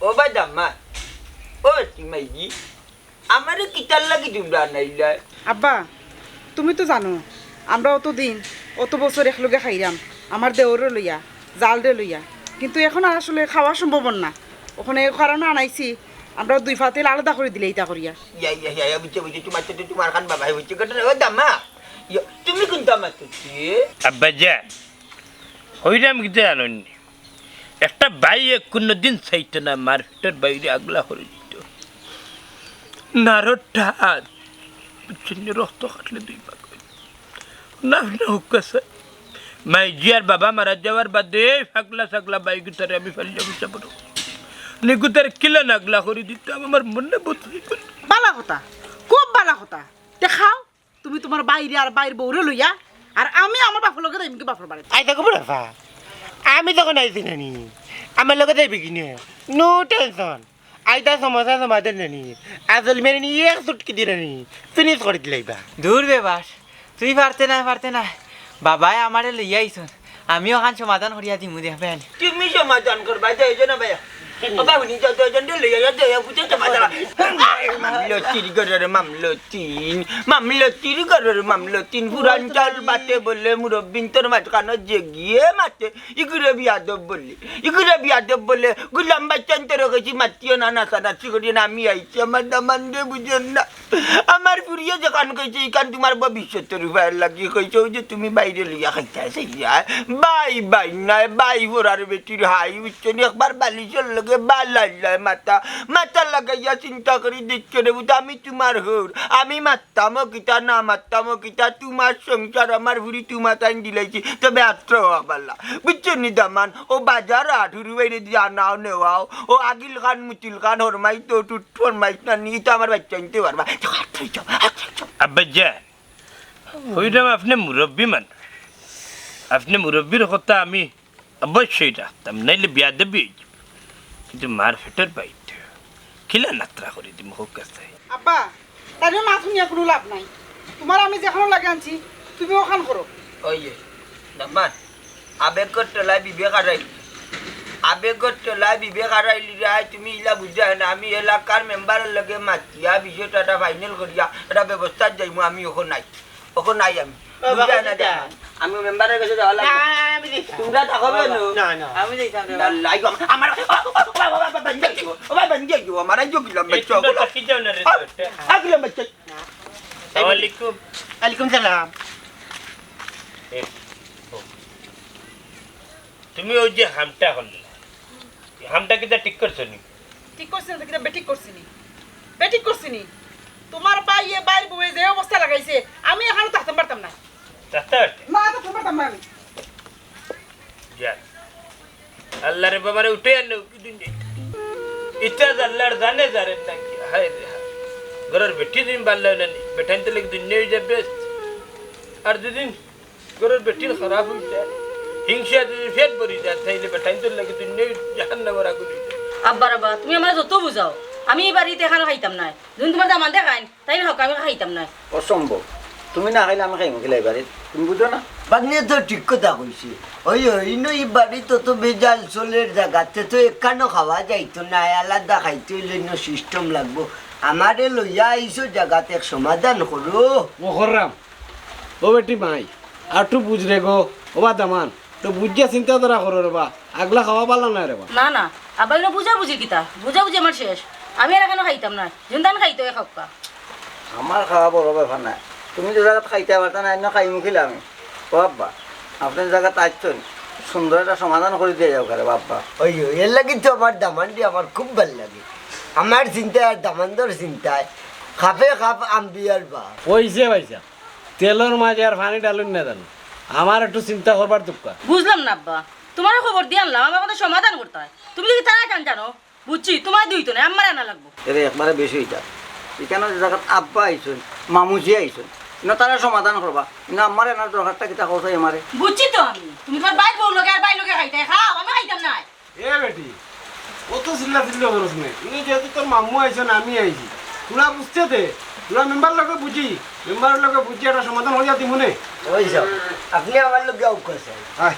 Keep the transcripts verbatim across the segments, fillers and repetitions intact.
ও বা দাম্মা, ও বেটি মাইজি, আমারে কিতার লাগি তুমরা আনাইলায়? আব্বা, তুমি তো জানো, আমরা অতদিন, অত বছর একলগে খাইরাম, আমার দেওররে লইয়া, জালরে লইয়া, কিন্তু এখন আর আসলে খাওয়া সম্ভব না। অখন এই কারণে আনাইছি, আমরা দুই ফাতে আলাদা করি দিলে ইতা করিয়া। ইয়া, ইয়া, ইয়া, ইয়া, বুঝছি, বুঝছি, তুমার সাথে তুমার খান বাবাই বুঝছি, ঘটনা, ও দাম্মা, ইয়া, তুমি কুনতা মাতছো? আব্বা যা, হইরাম কিতা জানইন নি? একটা বাইয়ে কুনুদিন চাইতো না, মার পেটর বাইরে আগলা করি দিত। নারটা আর বুঝছইন নি, রক্ত কাটলে দুই ভাগ অয়। না, না, হুক্কা চাই। মাইজি আর বাবা মারা যাওয়ার বাদে পাগলা ছাগলা বাইগুতারে আমি ফালিয়া বুঝা পড়ো। নিগুতারে কিলা নাগলা করি দিতাম, আমার মনে বোধ হইতো না। বালা কথা, খুব বালা কথা। তে খাও, তুমি তুমার বাইরে আর বাইর বউরে লইয়া, আর আমি আমার বাপর লগে যাইমু কি বাপর বাড়ি। আই দেখো বড় বাবা, আমি তখন আইছি না নি, আমার লগে যাইবে কি না? No tension। আইতা সমস্যা সমাধান না নি, আসল মেরে নি এক চুটকি দিলে নি, finish করি দিলাইবা। দূর বেবাস, তুই পারতে না, পারতে না। বাবায় আমারে লইয়া আইছন, আমি অখান সমাধান করিয়া দিমু দেখবে আনি। তুমি সমাধান করবা, দুইজন ভাই। বাবা, উনি যত জন লইয়া, যত জন বুঝে সমাধান। মামলতির ঘরর মামলতিন, মামলতির ঘরর মামলতিন, পুরান চাউল বাটে বলে, মুরব্বিন্তর মাঝখানো যে গিয়ে মাতে, ইগুরে বিয়াদব বলে, ইগুরে বিয়াদব বলে, গুলাম বাচ্চান্তর গেছি মাতিও না, নাচানাচি করিও না, আমি আইছি, আমার দামান্দে বুঝেন না। আমার ফুরিয়ে যেখান কইছে, ইখান তুমার ভবিষ্যতর উপায়র লাগি কইছে, ওই যে তুমি বাইরে লইয়া খাইতায় চাইয়া, বাই বাই নায়, বাই ফোরার বেটির হাই, বুঝছো নি? একবার বালিশর লগে বালাই লায় মাথা, মাথা লাগাইয়া চিন্তা করি দেখছো রে বুঝ, আমি তুমার হউর, আমি মাততামও কিতা, না মাততামও কিতা, তুমার সংসার আমার ফুরি তুমাতাইন দিলাইছি, তবে আত্র হওয়া বালা, বুঝছো নি দামান? ও বাজার আঠুরু বাইরে দিয়া আনাও নেওয়াও, ও আগিল খান মুতিল খান হরমাই তো টুট ফরমাইশ না নি, ইতা আমার বাচ্চা নিতে পারবা। আব্বা যা, হইরাম আপনে মুরব্বি মানুষ, আপনে মুরব্বির কথা আমি অবশ্যই রাখতাম, নাইলে বিয়াদবি অইযিবো। কিন্তু মার পেটর বাইত কিলা নাতরা করি দিমু, হুক্কা চাই। আব্বা, তাইলে মাত হুনিয়া কুনু লাভ নাই। তুমার আমি যেখানো লাগে আনছি, তুমি অখান করো। ওই যে, দামান, আবেগর তলায় বিবেক হারাইলি। আবেগর তলায় বিবেক হারাইলি রে, আয় তুমি ইলা বুঝায় না। আমি এলাকার মেম্বারর লগে মাতিয়া বিষয়টা একটা final করিয়া একটা ব্যবস্থাত যাইমু, আমি অখন নাই। অখন নাই আমি। ও, বুঝায় না বাবা, দামান। আমি মেম্বারর গেছে যাওয়া লাগবো। না, আমি যাইতাম। তুমরা থাকো কেনে? না, না। আমি যাইতাম রে। আল্লাহ, আমার, ও, ও, ও, ও, ও, বান্ধি আইবো। ও, বান্ধি আইবো। আমার আইবো গিলাম এই বাচ্চা, তুমরা ওগুলো। তো কি যাও না রে, আ, তো? আ, গিলাম বাচ্চা। আসসালামু আলাইকুম। ওয়ালাইকুম সালাম। এ, ও। তুমি ওই যে হামটা করলে, হামটা কিতা ঠিক করছো নি? ঠিক করছি না তো কিতা বেঠিক করছি নি? বেঠিক করছি নি? তুমার ভাইয়ে বাইর বউয়ে যে অবস্থা লাগাইছে, আমি অখানো থাকতাম পারতাম না। থাকতে পারতে? না, থাকতাম পারতাম না আমি। যা। আল্লাহ রে বাবারে, উঠে আনো, কি দিন যাইতে? ইটা আল্লাহর জানে জানেন নাকি? হায় রে হায়। ঘরর বেটি দিন বাল্লা অইলে নি, বেটাইন তো লাগি দুনিয়া অই যাবে। আর দুদিন ঘরর বেটির খারাপ অই যায়, হিংসা যদি পেট ভরি যায়, তাইলে বেটাইন তো লাগি দুনিয়া জাহান্নামর আগুন অই যায়। আব্বা রে বা, তুমি আমারে যত বুঝাও, আমি ই বাড়িত অখান খাইতাম নায়। যুদি তুমার দামান্দে খাইন, তাইন খাউক্কা, আমি খাইতাম নায়। অসম্ভব। তুমি না খাইলে আমি খাইমু কিলা ই বাড়িত? তুমি বুঝো না? ভাগ্নে তো ঠিক কথা কইছে। ওই, ওই, ইনো ই বাড়িত তো বেজাল চলের জাগাত, তে তো একখানো খাওয়া যাইতো নায়, আলাদা খাইতে অইলে ইনো system লাগবো। আমারে লইয়া আইছো জাগাত, এক সমাধান করো। ও কররাম, ও বেটি মাই, আর একটু বুঝ রে গো, ও বা দামান, তো বুঝিয়া চিন্তা ধারা করো রে বা। আগলা খাওয়া বালা নায় রে বা। না, না, আব্বা, ইনো বুঝাবুঝি কিতা? বুঝাবুঝি আমার শেষ। আমি আর অখানো খাইতাম নায়। যুদি তাইন খাইতো, অয় খাউক্কা। আমার খাওয়া বড় ব্যাপার নায়। তুমি যে জাগাত খাইতায় পারতায় নায়, ইনো খাইমু কিলা আমি? ও আব্বা, আপনে যে জাগাত আইছইন, সুন্দর একটা সমাধান করি দিয়া যাউক্কা রে বা আব্বা। ওই, ওই, এর লাগি তো আমার দামান্দি আমার খুব ভালা লাগে। আমার চিন্তায় আর দামান্দর চিন্তায় খাপে খাপ আম্বিয়ার বাপ। অইছে ভাইসাব, তেলর মাঝে আর পানি ঢালইন না জানো। আমার একটু চিন্তা করবার দরকার। বুঝলাম না আব্বা, তুমারে খবর দিয়া আনলাম, আমার কথা সমাধান করতায়। তুমি দেখি তারা কেন জানো? বুঝছি, তুমার দুইতো নায়, আমারে আনা লাগবো। এরে একবারে বেশি অইতা। ইখানো যে জাগাত আব্বা আইছইন, মামুজি আইছইন, ইনো তারা সমাধান করবা। ইনো আমারে আনার দরকারটা কিতা কও চাই আমারে? বুঝছি তো আমি, তুমি তুমার বাইর বউর লগে আর বাইর লগে খাইতায়, খাও, আমি খাইতাম নায়। এ বেটি, অত চিল্লা চিল্লি করস নে। ইনো যেহেতু তোর মামু আইছইন, আমি আইছি। থুড়া বুঝতে দে, থুড়া মেম্বারর লগে বুঝি, মেম্বারর লগে বুঝি একটা সমাধান করিয়া দিমু নে। ওই যাও, আপনে আমার লগে আউক্কা চাই। আয়।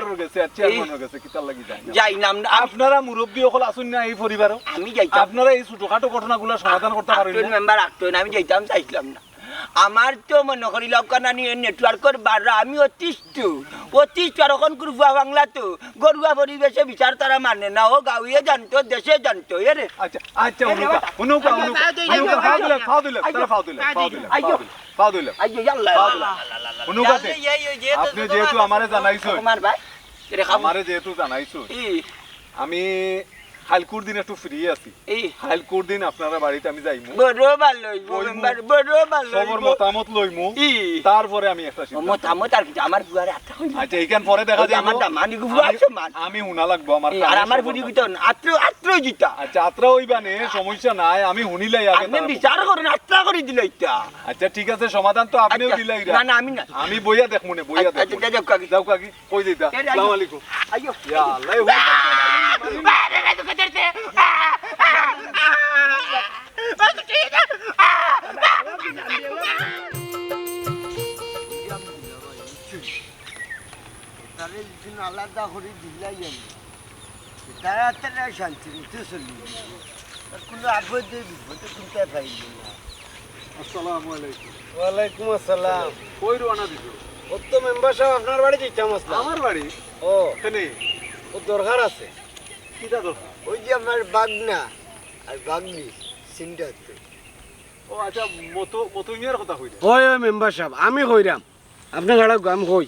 মেম্বারর গেছে আর চেয়ারম্যানর গেছে, কিতার লাগি যাইন না? যাইলাম না। আপনারা মুরব্বি অকল আছইন না এই পরিবারও? আমি যাইতাম। আপনারা এই ছোটখাটো ঘটনাগুলা সমাধান করতা পারইন না? মেম্বার আটকইন, আমি যাইতাম চাইছিলাম না। আমার তো মনো করি লক্ষ্য নানি networkর বারো, আমি অতিষ্ঠ, অতিষ্ঠ। আর অখন কুরুফুয়া বাংলা তো, ঘরুয়া পরিবেশে বিচার তারা মানে না, ও গাঁওয়ে জানতো, দেশে জানতো, এরে। আচ্ছা, আচ্ছা, হুনুকা, হুনুকা, হুনুকা, হুনুকা, ফাও দিলে, ফাও দিলে, তারা ফাও দিলে, ফাও দিলে, ফাও দিলে, ফাও দিলে। আইয়ো, ইয়াল্লা, ফাও দিলে। ইয়াল্লা, ইয়াল্লা, ইয়াল্লা। হুনুকা দে, ইয়াল্লা, ইয়াল্লা, ইয়াল্লা, আপনি ইয়াল্লা, যেহেতু ইয়াল্লা, আমারে ইয়াল্লা, জানাইছইন, আমার ভাই, এরে খাবো। আমারে যেহেতু জানাইছইন, ই। আমি কাইলকুর দিন একটু free আছি। ই। কাইলকুর দিন আপনারা বাড়িত আমি যাইমু। বড় ভালা অইবো, কইমু, মেম্বার, বড় ভালা সবর অইবো। মতামত লইমু, ই। তারপরে আমি একটা ও, সিদ্ধান্ত মতামত আর কি, আমার ফুয়ারে আত্রা কইলে। আচ্ছা, ইখান পরে দেখা ওই যে যাইবো। আমার দামানি গু ফুয়া আমি, আছে মান। আমি হুনা লাগবো, আমার ই, আর কানে আমার সবর ফুড়ি কথা। কিতা আত্র, আত্র জিতা। আচ্ছা, আত্রা অইবা নে, সমস্যা নাই, আমি হুনিলাই আগে আপনি তার বিচার করুন, আত্রা করি দিলে ইটা। আচ্ছা, ঠিক আছে, সমাধান তো আপনিও আচ্ছা, দিলাইরা। না, না, আমি না। আমি বইয়া দেখমু নে, বইয়া আচ্ছা, দেখমু আচ্ছা, নে। যাও কাকি। যাও কাকি। কই যাইতা? এ, আসসালামু আলাইকুম। আইয়ো। ইয়া আল্লাহ, এই হুন। তারে একদিন আলাদা করি দিলাই আমি। তারা তারা শান্তি মতো চলি। আর কোনো আপদে বিপদে কোনটা পাইল না। আসসালামু আলাইকুম। ওয়ালাইকুম আসসালাম। কই রওনা দিছো? ও তো মেম্বার সাব, আপনার বাড়ি যাইতাম আসলাম। আমার বাড়ি? ও। কেনে? ও দরকার আছে। কিতা দরকার? ওই যে আমার বাগনা আর বাগনি, সিন্ডাতে। ও আচ্ছা, মতো মতো মিয়ার কথা কইলে। ওই, ওই মেম্বার সাব, আমি কইরাম, আপনে গাড়া গাম কই।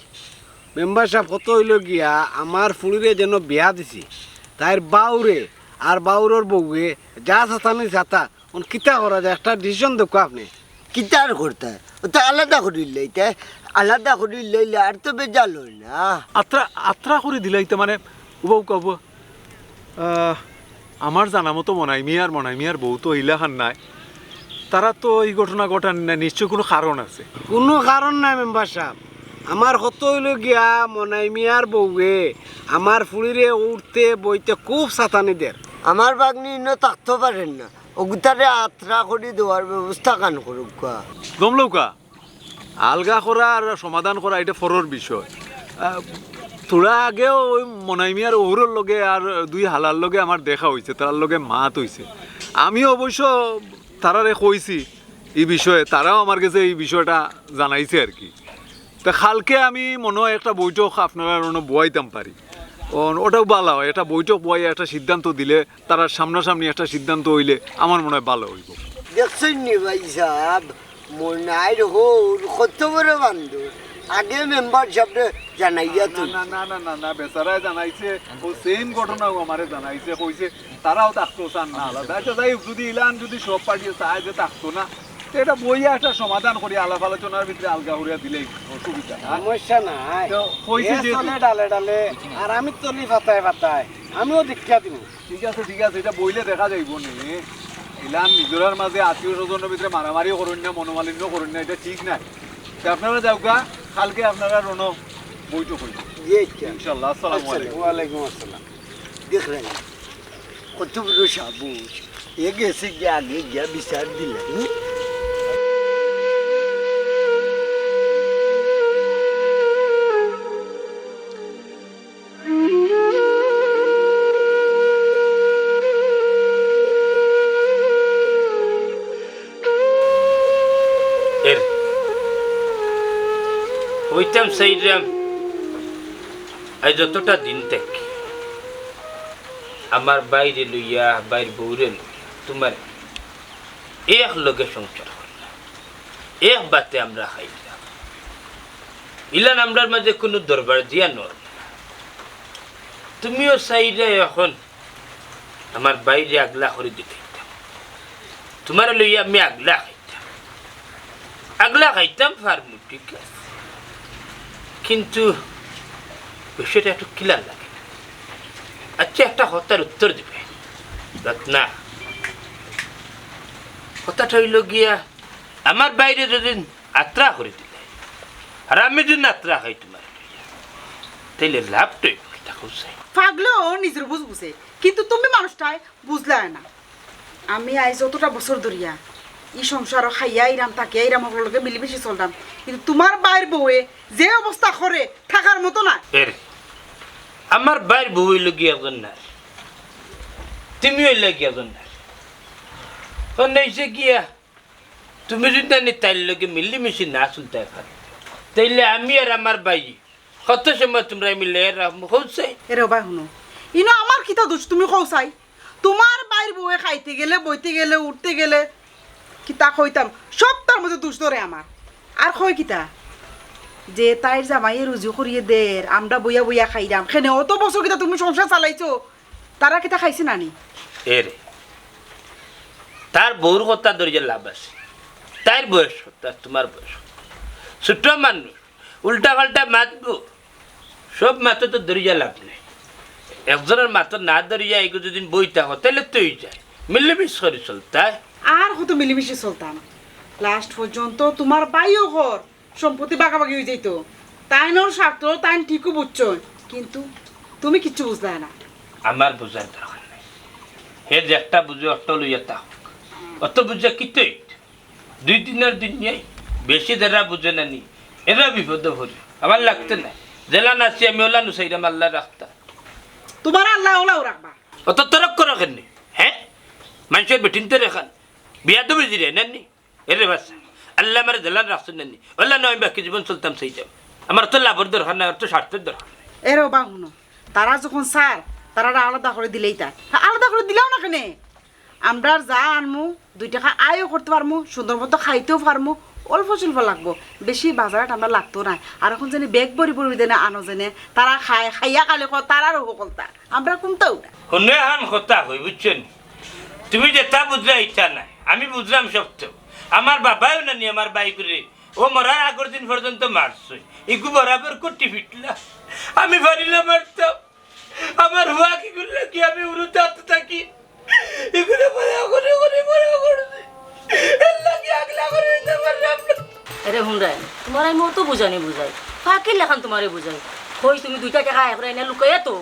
মেম্বার সাব, কথা অইলো গিয়া, আমার ফুড়িরে যেন বিয়া দিছি, তাইর বাউরে আর বাউরর বউয়ে যা সাতানি সাতা, অন কিতা করা যায়, একটা ডিসিশন দেউক্কা আপনে। কিতা আর করতা? অতা আলাদা করি লইতা, আলাদা করি লইলে আর তো বেজাল অয় না। আত্রা আত্রা করি দিলাইতা মানে, উবা উকা উবা। আহ, আমার জানা মতো মনাই মিয়া আর মনাই মিয়ার বউ তো ইলাখান নায়। তারা তো ই ঘটনা ঘটান না, নিশ্চয় কুনু কারণ আছে। কুনু কারণ নাই মেম্বার সাব। আমার কথা অইলো গিয়া মনাই মিয়ার বউয়ে আমার ফুড়িরে উঠতে বইতে খুব সাতানি দের। আমার ভাগ্নি ইনো থাকতো পারের না, অগুতারে আত্রা করি দেওয়ার ব্যবস্থা খান করউক্কা। গম লউক্কা, আলগা করা আর সমাধান করা ইটা পরর বিষয়। আহ, থুড়া আগেও ওই মনাই মিয়ার অউরর লগে আর দুই হালার লগে আমার দেখা অইছে, তারার লগে মাত অইছে। আমি অবশ্য তারারে কইছি ই বিষয়ে, তারাও আমার গেছে ই বিষয়টা জানাইছে আর কি। তে কালকে আমি মনো অয় একটা বৈঠক আপনারার অনো বওয়াইতাম পারি। অন-, ওটাও ভালা অয়, একটা বৈঠক বওয়াইয়া একটা সিদ্ধান্ত দিলে, তারার সামনাসামনি একটা সিদ্ধান্ত অইলে আমার মনো অয় ভালা অইবো। দেখছইন নি ভাই সাব, মনাইর হউর কত বড় বান্দর। আগে মেম্বার সাবরে জানাইয়া না, তুই। না, না, না, না, না, বেচারায় জানাইছে, ও সেম ঘটনাও আমারে জানাইছে, কইছে তারাও থাকতো চান না আলাদা। আচ্ছা, যাই হোক, যদি ইলান যদি সব পার্টি চায় যে থাকতো না, তো এটা বইয়া একটা সমাধান করি, আলাপ আলোচনার ভিতরে আলগা করিয়া দিলেই অসুবিধা না। সমস্যা নাই। তো কইছে এ যে চলে ডালে ডালে, আর আমি চলি পাতায় পাতায়, আমিও দীক্ষা দিব। ঠিক আছে, ঠিক আছে, এটা বইলে দেখা যাইব নি। ইলান নিজরার মাঝে আত্মীয় স্বজনের ভিতরে মারামারি করইন না, মনোমালিন্য করইন না, এটা ঠিক না। তো আপনারা যাউক্কা, কালকে আপনারা রনো বৈঠক অইব। জি, আচ্ছা। ইনশাআল্লাহ, আসসালামু আচ্ছা, আলাইকুম। ওয়ালাইকুম আসসালাম। দেখলেন, কত বড় সাবুজ। এ গেছে গিয়া আগে গিয়া বিচার দিলে, হুম? এর অইতাম চাইরাম, আজ যতটা দিন থাকি আমার বাইরে লইয়া, বাইর বউরে লইয়া, তুমার এক লগে সংসার করলাম, এক বাতে আমরা খাইলাম। ইলান আমরার মাঝে কুনু দরবার দিয়া নর। তুমিও চাইলে এখন আমার বাইরে আগলা করি দিতে হইতাম। তুমারে লইয়া আমি আগলা খাইতাম। আগলা খাইতাম পারমু, ঠিক আছে। কিন্তু বিষয়টা একটু clear লাগে না। আচ্ছা, একটা কথার উত্তর দিবে। রত্না, কথাটা অইলো গিয়া, আমার বাইরে যদি আত্রা করি দিলে, আর আমি যদি আত্রা খাই তুমারে লইয়া, তাইলে লাভটা অইবো কিতা কও চাই? পাগলেও নিজর বুঝ বুঝে, কিন্তু তুমি মানুষটায় বুঝলায় না। আমি আইজ অতটা বছর ধরিয়া ই সংসারো খাইয়া আইরাম, থাকিয়া আইরাম, হকলর লগে মিলিমিশি চলরাম, কিন্তু তুমার বাইর বউয়ে যে অবস্থা করে, থাকার মতো না। এরে, আমার বাইর বউ অইলো গিয়া একজন নারী, তুমি অইলা গিয়া একজন নারী। অখন অইছে গিয়া, তুমি যদি নানি তাইর লগে মিলিমিশি না চলতায় পারো, তাইলে আমি আর আমার বাই কত সময় তুমরারে মিলাইয়া রাখমু, কও চাই? এরে ওবা হুনো, ইনো আমার কিতা দোষ তুমি কও চাই? তুমার বাইর বউয়ে খাইতে গেলে, বইতে গেলে, উঠতে গেলে, কিতা কইতাম, সবতার মধ্যে দোষ ধরে আমার। আর কয় কিতা? যে তাইর জামাইয়ে রুজি করিয়া দের, আমরা বইয়া বইয়া খাইরাম। কেনে অত বছর কিতা তুমি সংসার চালাইছো? তারা কিতা খাইছে না নি? এরে, তার বউর কথা ধরিয়া লাভ আছে? তাইর বয়স কত আর তুমার বয়স কত? ছোট মানুষ, উল্টা পাল্টা মাতবো। সব মাতো তো ধরিয়া লাভ নাই। একজনর মাতো না ধরিয়া এগু যদি বই থাকো, তাইলে তো অই যায়। মিলিমিশ করি চলতায়। আর কত মিলিমিশি চলতাম? Last পর্যন্ত তুমার বাইও ঘর সম্পত্তি ভাগাভাগি অই যাইতো। তাইনর স্বার্থ তাইন ঠিকউ বুঝছইন, কিন্তু তুমি কিচ্ছু বুঝলায় না। আমার বুঝার দরকার নাই। হে যেটা বুঝে অটা লইয়া থাক। অত বুঝে কিতা অইতো? দুই দিনর দুনিয়ায় বেশি যেরা বুঝে না নি, এরা বিপদো পড়ে। আমার লাগতো নায়। যেলান আছি আমি অলান চাইরাম আল্লায় রাখতা। তুমার আল্লায় অলাউ রাখবা। অত তর্ক করো কেনে? হে? মানষর বেটিন্তর এখান বিয়াদবি জিরে না নি? এরে বাস, আল্লায় আমারে যেলান রাখছইন না নি, অলান আমি বাকি জীবন চলতাম চাইরাম। আমার তো লাভর দরকার নাই, আমার তো স্বার্থর দরকার নাই। এরে ওবা হুনো, তারা যখন চার, তারারে আলাদা করি দিলেই তার। তা আলাদা করি দিলাও না কেনে? আমরার যা আনমু, দুই টেকা আয়ও করতে পারমু, সুন্দর মতো খাইতেও পারমু। অল্প স্বল্প লাগবো, বেশি বাজারহাট আমরার লাগতো নায়। আর অখন যেনে ব্যাগ ভরি ভরি দেনে আনো যেনে, তারা খায়, খাইয়া খালি কয়, তারারও হকলতা, আমরা কুনতাউ না। হুনো, এখান কথা কই, বুঝছো নি? তুমি যেতা বুঝরায় ইতা নায়, আমি বুঝরাম সব তো। আমার বাবায়ও না নি আমার বাইগুরে, ও মরার আগর দিন পর্যন্ত মারছে। ইগু বরাবর কুটি ফিটলা, আমি পারিলাম মারতাম। আমার হুয়া কিগুর লাগি আমি উরুতাত থাকি। ইগুরে মায়া করি করি বড় করছি। এর লাগি আগলা করি নিতে পারলাম না। এরে হুনরায়, তুমারে আমি অত বুঝানি বুঝাই, ফাকির লাখান তুমারে বুঝাই। কই তুমি দুইটা টেকা একরে আইনা লুকাইয়া তো,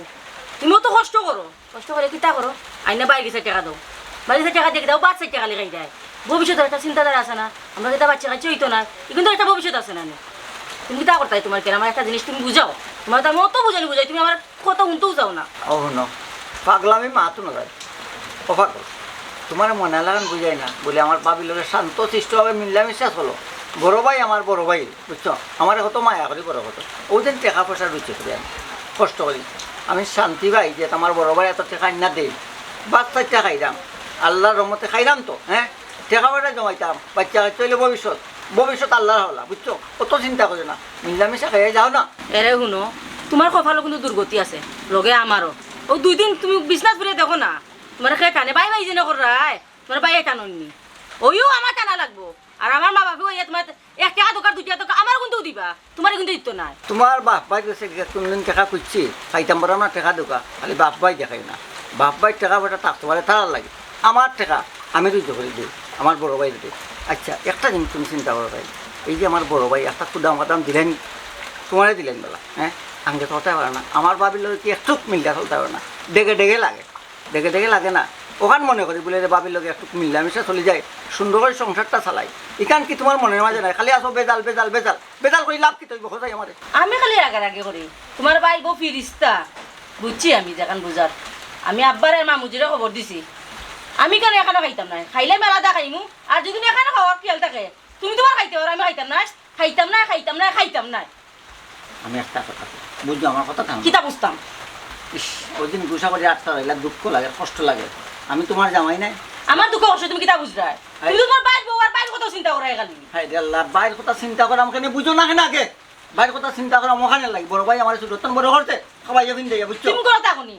তুমি অত কষ্ট করো, কষ্ট করি কিতা করো? আইনা বাইরে গেছে টেকা দেও, বাইরে গেছে টেকা দিয়া কিতা, ও বাচ্চার টেকা লেখাই দেয়। ভবিষ্যতর একটা চিন্তাধারা আছে না? আমরা কিতা বাচ্চা কাচ্চা অইতো না, ইগুনতর একটা ভবিষ্যৎ আছে না নি? তুমি কিতা করতায় তুমার কেন? আমার একটা জিনিস তুমি বুঝাও, তুমারে তো আমি অত বুঝানি বুঝাই, তুমি আমার কথা হুনতেও চাও না। ও হুনো, পাগলামি মাতো না যায়। ও পাগল, তুমার মনে লাগান বুঝাই না, বলে আমার ভাবির লগে শান্ত শিষ্টভাবে মিলামিশা চলো। বড় ভাই আমার বড় ভাই, বুঝছো? আমারে কত মায়া করি বড় করছে। অউ দিন টেকা পয়সা রুজি করি আমি, কষ্ট করি। আমি শান্তি পাই যে আমার বড় ভাই এত টেকা আইনা দেই, বাচ্চার টেকা খাইলাম, আল্লার রহমতে খাইলাম তো, হ্যাঁ? টেকা পয়সা জমাইতাম, বাচ্চা কাচ্চা অইলে ভবিষ্যৎ, ভবিষ্যৎ আল্লার হাওলা, বুঝছো? অত চিন্তা করিও না, মিলামিশা খাইয়া যাও না। এরে হুনো, তুমার কপালো কিন্তু দুর্গতি আছে, লগে আমারও। অউ দুই দিন তুমি বিছনাত পড়িয়া দেখো না, তুমারে কে টানে, বাই বাই যেনে কররায়, তুমার বাইয়ে টানইন নি। অইও আমার টানা লাগবো, আর আমার মা বাপে অইয়া তুমার এক টেকা দরকার, দুই টেকা দরকার, আমারে কুনতাউ দিবা, তুমারে কুনতাউ দিতো নায়। তুমার বাপ ভাইর গেছে গিয়া কুনদিন টেকা খুজছি, খাইতাম পারলাম না, টেকা দেউক্কা, খালি বাপ ভাই দেখাই না। বাপ ভাইর টেকা পয়সা থাকতো পারে তারার লাগি, আমার টেকা আমি রুজি করি দেই, আমার বড় ভাইরে দেই। আচ্ছা, একটা জিনিস তুমি চিন্তা করো ভাই, এই যে আমার বড় ভাই একটা কুদাম কাদাম দিলাইন, তুমারে দিলাইন বেলা, হ্যাঁ, আঙ্গে তো হতে পারে না, আমার ভাবির লগে কি একটুক মিলিয়া চলতে পারে না, ডেগে ডেগে লাগে। ডেগে ডেগে লাগে না। অখান মনে করি বলে, রে ভাবির লগে একটুক মিলামিশা চলি যায়, সুন্দর করি সংসারটা চালাই। ইখান কি তুমার মনর মাঝে নাই? খালি আছো বেজাল, বেজাল, বেজাল। বেজাল করি লাভ কিতা অইবো, কও চাই আমারে? আমি খালি রাগারাগি করি। তুমার ভাই বউ ফিরিস্তা। বুঝছি আমি যেখান বুঝার। আমি আব্বারে আর মামুজিরে খবর দিছি। আমি কেনে এখানো খাইতাম নায়? খাইলে মেলা দা খাইমু। আর যদি না এখানো খাওয়ার খেয়াল থাকে, তুমি তুমার খাইতে পারো, আমি খাইতাম নায়। খাইতাম নায়, খাইতাম নায়, খাইতাম নায়। আমি একটা কথা কই, বুঝছো আমার কথা? থাম। কিতা বুঝতাম? ইস, অউ দিন গুসা করি আটটা রইলা, দুঃখ লাগে, কষ্ট লাগে। আমি তুমার জামাই নায়? আমার দুঃখ কষ্ট তুমি কিতা বুঝরায়? হায়। তুমি তুমার ভাইর বউ আর ভাইর কথা চিন্তা কররায় খালি। হায়রে আল্লা, ভাইর কথা চিন্তা করাম কেনে, বুঝো না কেনে আগে? ভাইর কথা চিন্তা করাম অখানর লাগি। বড় ভাই আমারে ছোটতন বড় করছে, খাওয়াইয়া ফিন্দাইয়া, বুঝছো? তুমি করো তা কুনি?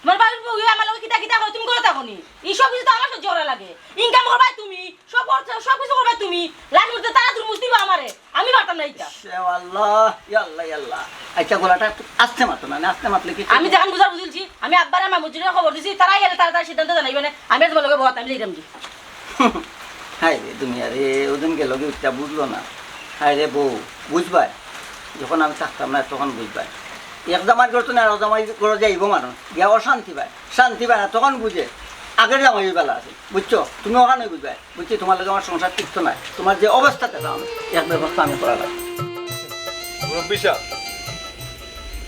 তুমার ভাবির বউ আমার লগে কিতা কিতা করে তুমি করো তা কুনি? ই সব কিছু তো আমার সহ্য করা লাগে। ইনকাম করবায় তুমি, সব খরচ, সব কিছু করবায় তুমি। লাস্ট মুহূর্তে তারা দুর্মুষ দিবা আমারে। আমি পারতাম না ইতা। ইয়া আল্লা, ইয়া আল্লা, ইয়া আল্লা। আচ্ছা, গলাটা একটু আস্তে মাতো না, আস্তে মাতলে কি? আমি যেখান বুঝার বুঝিলছি, আমি আব্বারে আমার মজুরির খবর দিছি, তারা গেলে তারা তার সিদ্ধান্ত জানাইবা না। আমি আর তুমার লগে বহত, আমি যাইতাম কি? হায় রে দুনিয়া রে, অউ দিন গেল কি ইটা বুঝলো না। হায় রে বউ, বুঝবায়, যখন আমি থাকতাম না তখন বুঝবায়। এক জামাইর ঘর তো না, আর জামাই ঘর যাইবো মানুষ, গিয়া অশান্তি পায়, শান্তি পায় না, তখন বুঝে আগের জামাই বালা আছে, বুঝছো? তুমি অখান বুঝবায়, বুঝছি তুমার লগে আমার সংসার টিকতো নায়, তুমার যে অবস্থা দেখলাম, এক ব্যবস্থা আমি করা লাগবো। মুরব্বি সাব,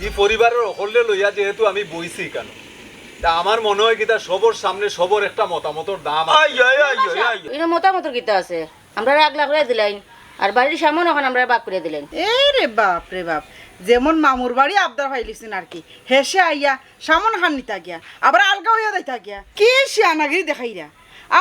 ই পরিবারর হকলরে লইয়া যেহেতু আমি বইছি ইখানো, তা আমার মনে অয় কিতা সবর সামনে সবর একটা মতামতর দাম আছে। আই, আই, আই, আই, আই। ইনো মতামতর কিতা আছে? আমরারে আগলা করিয়া দিলাইন, আর বাড়ির সামন অখন আমরারে ভাগ করিয়া দিলাইন। এ রে বাপ রে বাপ, যেমন মামুর বাড়ি আবদার পাইলিছইন আর কি, হেষে আইয়া সামন খান নিতা গিয়া, আবার আলগা অইয়া যাইতা গিয়া। কি শিয়ানাগিরি দেখাইরা?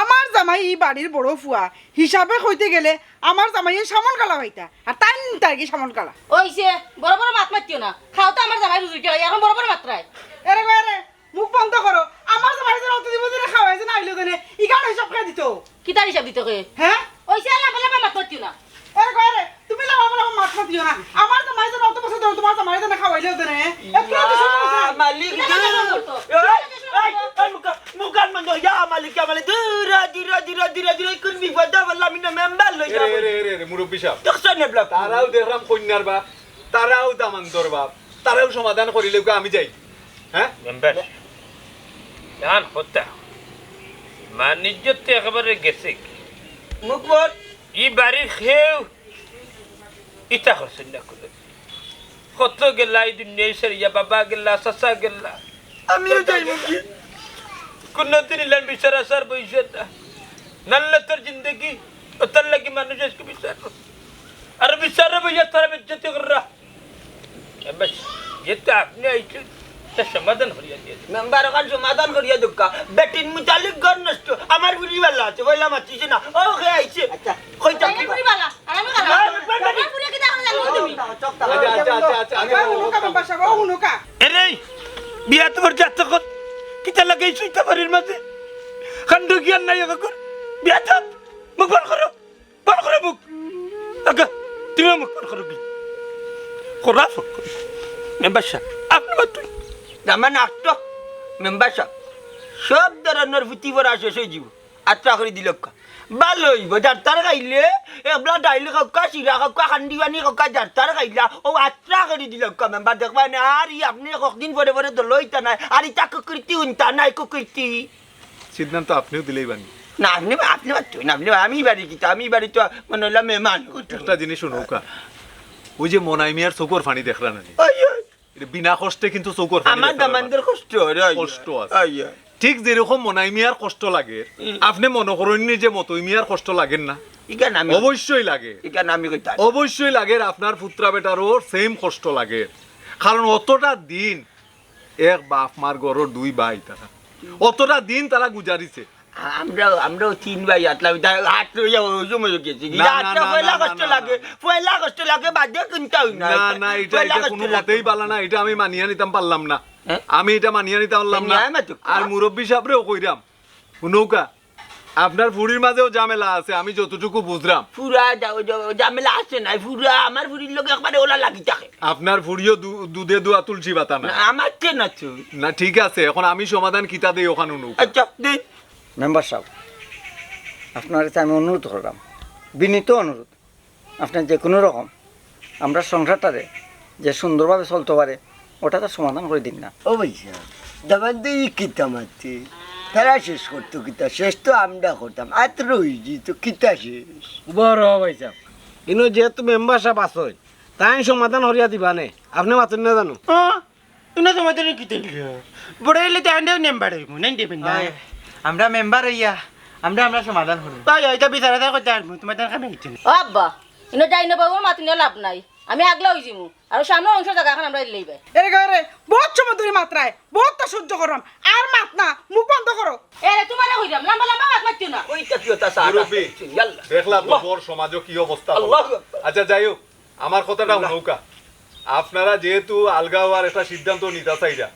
আমার জামাই ই বাড়ির বড় ফুয়া হিসাবে কইতে গেলে আমার জামাইয়ে সামন কালা পাইতা, আর তাইন নিতা গি সামন কালা। অইছে, বড় বড় মাত মাতিও না। খাও তো আমার জামাই রুজি খাই, অখন বড় বড় মাতরায়। এরে গো এরে, মুখ বন্ধ করো। আমার জামাই যেন অত দিব যেন খাওয়াই যেন আইলো দেনে, ইখান হিসাব কে দিত? কিতার হিসাব দিত কে? হ্যাঁ? অইছে, লাফা লাফা মাত মাতিও না। এরে গো এরে, তুমি লাফা লাফা মাত মাতিও না। আমার জামাই যেন অত বছর ধরে তুমার জামাই যেন খাওয়াইলো দেনে, একটু অত সময় আছে। ইয়া মালিক, ইয়া মালিক, দূর। এই, এই, এই, মুখ, মুখ বন্ধ, ইয়া মালিক, ইয়া মালিক, দূর, দূর, দূর, দূর, দূর, কোন বিপদে বললাম, আমি না মেম্বার লই এরে, যাবো। এরে, এরে, এরে, মুরব্বি সাব। দেখছেন নি ব্লক? তারাও দেখলাম কইন্যার বাপ, তারাও দামান্দর বাপ, তারাও সমাধান করিলে আমি যাই। হ্যাঁ? মেম্বার, জান হত্যা, মান ইজ্জত তো একেবারে গেছে। মুখ বল। ই বাড়ির কেউ ইতা করছইন না কুনু। কত গেলা ই দুনিয়া ছাড়িয়া, বাবা গেলা, চাচা গেলা। আমিও যাইমু কি? কুনুদিন ইলান বিচার আচার বইছে না। নাল্লা তোর জিন্দেগি, অতার লাগি মানুষ আইজকু বিচার করছে। আর বিচারে বইয়া তারা বেইজ্জতি কররা। এবার যেহেতু আপনি আইছেন, সমাধান করিয়া দিয়া দিও। মেম্বার, অখান সমাধান করিয়া দেউক্কা। বেটিন মুতালিক ঘর নষ্ট। আমার ফুড়ি বালা আছে, বইলা মাতিছে না। ও, কে আইছে? আচ্ছা। কইতা তাই কি? ফুড়ি বালা, আর আমি বালা। না, না, না। আমার ফুড়ি কিতা অখন জানো তুমি? আচ্ছা, আচ্ছা, আচ্ছা, আচ্ছা, আচ্ছা। হুনুকা, মেম্বার সাব, ও হুনুকা। এরে, বিয়াত মোর জাত কর। কিতা লাগাইছো ইতা বাড়ির মাঝে? কাণ্ড জ্ঞান নাই অখন। বিয়াত মুখ বন্ধ করো। বন্ধ করো মুখ। আগে তুমিও মুখ বন্ধ করো কি? খরাপ। মেম্বার সাব, আপনে মাতুন। জামান আটক। মেম্বার সাব, সব ধরনর ফুতি পড়া শেষ অই যিবো। আত্রা করি দিলাউক্কা। ভালা অইবো, যার তার খাইলে, এবলা ডাইল খাউক্কা, শিরা খাউক্কা, খান্ডি পানি খাউক্কা, যার তার খাইলা, অউ আত্রা করি দিলাউক্কা মেম্বার, দেখবায়নে, আর ই আপনে কতদিন পরে পরে দল অইতা নায়, আর ইতা কুকীর্তি হুনতা নায়, কুকীর্তি। সিদ্ধান্ত আপনেউ দিলাইবা নি? না, আপনে, আপনে মাতইন না, আপনে, আমি বাড়ি কিতা, আমি বাড়ি তো মনে অইলা মেহমান। একটা জিনিস হুনুকা, অউ যে মনাই মিয়ার চউখর পানি দেখরা না নি? ওই, ওই। ইটা বিনা কষ্টে কিন্তু চউখর পানি আমার দেখরা না। দামান্দর কষ্ট অয়, ওই, কষ্ট আছে। ওই, ওই। ঠিক যেরকম মনাই মিয়ার কষ্ট লাগে, হুম। আপনে মনো করইন নি যে মতই মিয়ার কষ্ট লাগের না? ইখান আমি অবশ্যই লাগে। ইখান আমি কইতাম। অবশ্যই লাগের, আপনার পুত্রা বেটারও same কষ্ট লাগের। কারণ অতটা দিন এক বাপ মার ঘরর দুই ভাই তারা। অতটা দিন তারা গুজারিছে। আ-, আমরাও, আমরাও তিন ভাই আতলাম, ইতা আত লইয়া অউ সময় গেছি। না, ইতা না, আতলা না, পয়লা না, কষ্ট না, লাগে, না। পয়লা কষ্ট লাগে, বাদে কিন্তা অয় না। না, না, ইটা, পয়লা ইটা কষ্ট কুনু লাগে। মতেই বালা না, ইটা আমি মানিয়া নিতাম পারলাম না। হ্যাঁ? আমি ইটা মানিয়া নিতাম পারলাম না। ন্যায় মাতুক। আর মুরব্বি সাবরেও কইরাম, হুনুকা, আপনার ফুড়ির মাঝেও ঝামেলা আছে, আমি যতটুকু বুঝরাম। ফুরা ঝা-, ঝা-, ঝামেলা আছে নাই, ফুরা আমার ফুড়ির লগে একবারে অলা লাগি থাকে। আপনার ফুড়িও দু-, দুধে দুয়া তুলসী পাতা না। না, আমার তে না তো। না, ঠিক আছে, অখন আমি সমাধান কিতা দেই অখান হুনুকা। আচ্ছা, দে। মেম্বার সাব, আপনার কাছে আমি অনুরোধ করলাম, বিনীত অনুরোধ, আপনে যে কুনু রকম আমরার সংসারটারে যে সুন্দরভাবে চলতো পারে, অটা তো সমাধান করি দিন না। ও ভাইসাব, দামান্দে ই কিতা মাতছে? তারা শেষ করতো কিতা? শেষ তো আমরা করতাম। আত্র অইযিতো, কিতা শেষ? বড় ভাইসাব, ইনো যেহেতু মেম্বার সাব আছইন, তাইন সমাধান করিয়া দিবা নে। আপনে মাতইন না জানো? হ্যাঁ? ইনো সমাধান কিতা অইলো? বড় অইলে তো আমরাও মেম্বার অইমু, নাইন দেবেন না? অয়, আমরা মেম্বার অইয়া, আমরা, আমরা সমাধান করমু। অয়, অয়, ইটা বিচার আচার করতে পারমু, তুমার তার কামে অইতো না। ও আব্বা, ইনো যাই না বাবু, মাতি নিয়া লাভ নাই। আমি আগলা অইযিমু। আর সামনে অংশ জাগা অখন আমরা দিলেই ভাই। এরে গো রে, বউত সময় ধরি মাতরায়, বউত তা সহ্য করলাম। আর মাত না, মুখ বন্ধ করো। এরে, তুমারে কইরাম, লম্বা লম্বা মাত মাতিও না। ওই তা কিও তা চা, মুরব্বি, ইয়াল্লা। দেখলা তো আল্লাহ। বড় সমাজও কি অবস্থা হলো। আল্লাহু আকবার। আচ্ছা, যাই হোক, আমার কথাটা আল্লাহ। হুনউক্কা। আপনারা যেহেতু আলগা অওয়ার একটা সিদ্ধান্ত নিতা চাইরা,